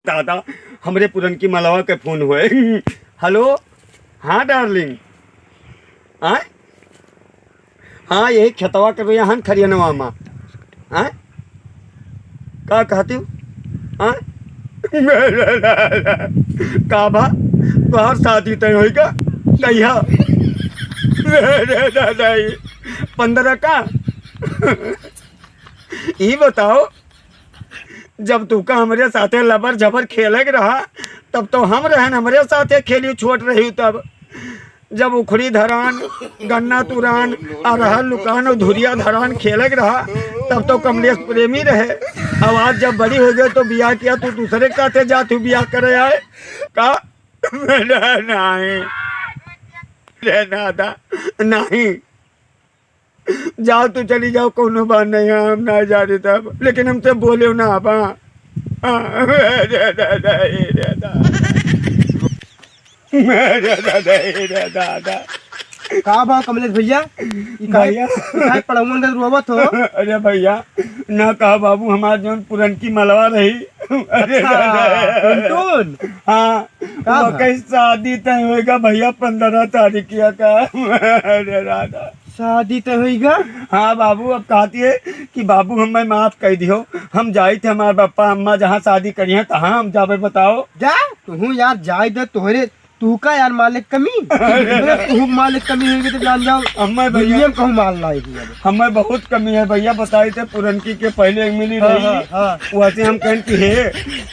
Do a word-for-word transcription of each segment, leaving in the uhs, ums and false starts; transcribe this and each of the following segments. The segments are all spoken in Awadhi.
दादा, हमरे पुरनकी मलवा के फोन हुए। हेलो, हाँ डार्लिंग, आय? हाँ, यही खेतवा के भैया हन खरियनवा मा। आय? का कहती हूँ? आय? का बा? तोहार शादी तय होइगा? कहिया? रे दादा, ई पंद्रह का? ई बताओ, जब तू का हमरे साथे लबर झबर खेले के रहा, तब तो हम रहन, हमरे साथे खेली, छोट रही तब। जब उखड़ी धरान, गन्ना तुरान, अरहर लुकान और धुरिया धरान खेले के रहा, तब तो कमलेश प्रेमी रहे। अब आज जब बड़ी हो गए तो बियाह किया, तू दूसरे के साथे जात हूँ बियाह करे आए का? नहीं, रे नादा, नहीं। जाओ, तू चली जाओ, कौनो बात नहीं है, हम ना जाने तब, लेकिन हमसे बोले ना आप, हाँ। हाँ, रे दादा, रे दादा। रे दादा, रे दादा। का बा कमलेश भैया? ई काहे, भैया। ई काहे पड़ौन के रोवत हो? अरे भैया, ना कहा बाबू, हमार जौन पुरनकी मलवा रही। अरे अच्छा, दादा। टुनटुन। हाँ, का वो बा? कहीं शादी तय होएगा भैया, पंद्रह तारीख किया का। अरे दादा। शादी तय होइगा? हाँ बाबू, अब कहती है कि बाबू हमें माफ कर दियो, हम जाई थे हमारे पापा अम्मा जहाँ शादी करी हैं तहाँ हम जाबे, बताओ। जा, तू यार जाए दे, तोहरे, तू का यार मालिक कमी? अरे तू मालिक कमी होइगी तो जान जाओ। अम्मा भैया। दुनिया में कहूँ माल ना आएगी अब। हमें बहुत कमी है भैया, बताई थे पुरनकी के पहले एक मिली हाँ, रही। हाँ, हाँ। वैसे हम कहन कि हे,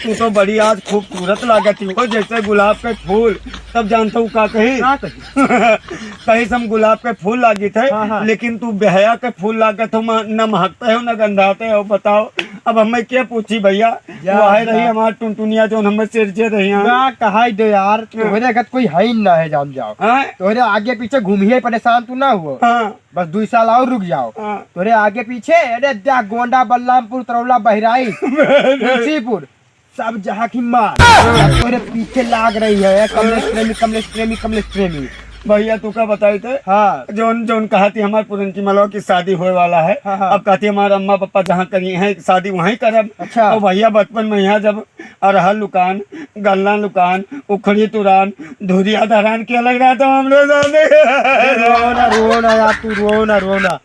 तू तो बड़ी आज खूबसूरत लागत ही हो, जैसे गुलाब के फूल। तब जानता हूँ का कही? का कही? कहीं से हम गुलाब के फूल लागित है, हाँ, हाँ। लेकिन तू बेहया के फूल लागत हो, म-, न महकते हो, न गंधाते हो, बताओ। अब हमें क्या पूछी भैया? जा, वो आए रही जा। हमार टुनटुनिया, जो हमें सिरजे रही हैं। ना कहाई दे यार, हाँ। तोहरे अगत कोई है ही ना है, जान जाओ। हाँ। तोहरे आगे पीछे घूमिए परेशान तू ना हुओ। हाँ। बस दुई साल और रुक जाओ। हाँ। तोहरे आगे पीछे, अरे द्या, गोंडा, बलरामपुर, तरौला, बहराइच, तुलसीपुर, सब जहाँ की मार, सब तोहरे पीछे लाग रही है, कमलेश प्रेमी, कमलेश प्रेमी, कमलेश प्रेमी। भैया, तू का बताई थे? हाँ। जौन, जौन कहा थी हमार पुरनकी मलवा की शादी होए वाला है, हाँ, हाँ। अब कहती हमारे अम्मा पापा जहाँ करी हैं शादी वहीं करब। अच्छा। और भैया, बचपन में यहाँ जब अरहर लुकान, गन्ना लुकान, उखड़ी तुरान, धुरिया धरान के लग रहा था हम लोग सामने। अरे रो ना, रो ना यार, तू रो ना, रो ना।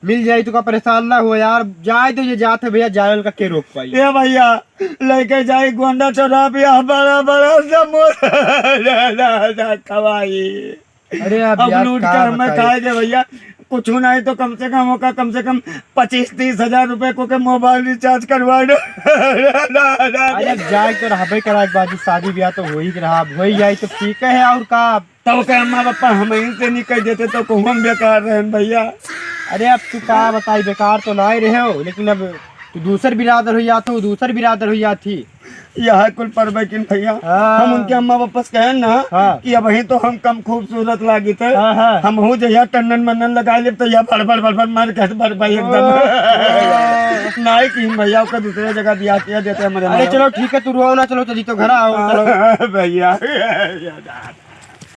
मिल जाई तो का, परेशान ना हो यार, जाए दो, ये जात है भैया, जाए का के रोक पाई? ए भैया, लेके जाई गोंडा चौराहा पे, यहाँ बड़ा बड़ा समोसा खवाई। अरे अब अब यार, लूट का कर हमें बताई? खाए दे भैया, कुछ नहीं तो कम से कम होगा, कम से कम पच्चीस तीस हजार रुपए को के मोबाइल रिचार्ज करवा दो। अरे अब जाए तो रहबे करा, एक बार शादी ब्याह तो हो ही रहा, अब हो ही जाए तो ठीक है, और का? तब के अम्मा पापा हम ही से नहीं कह देते तो कहूँ हम बेकार रहन भैया। अरे अब तू का बताई, बेकार तो ना ही रहे हो, लेकिन अब तू दूसर बिरादर हो जात हो, दूसर बिरादर हो जात ही। यह कुल परबे किन भैया। हाँ। हम उनके अम्मा पापा से कहें ना हाँ। कि अब ही तो हम कम खूबसूरत लागित है। हाँ, हाँ। हम हो जहिया टंडन मंडन लगा लेब तो यह भड़ भड़ भड़ भड़ मार के भड़ भाई एकदम। ओ। नाई किन भैया, ओकर दूसरे जगह बियाह किया देते हमारे अरे माँ। चलो ठीक है, तू रो ना, चलो चली तो घर आओ, चलो। हाँ, भैया।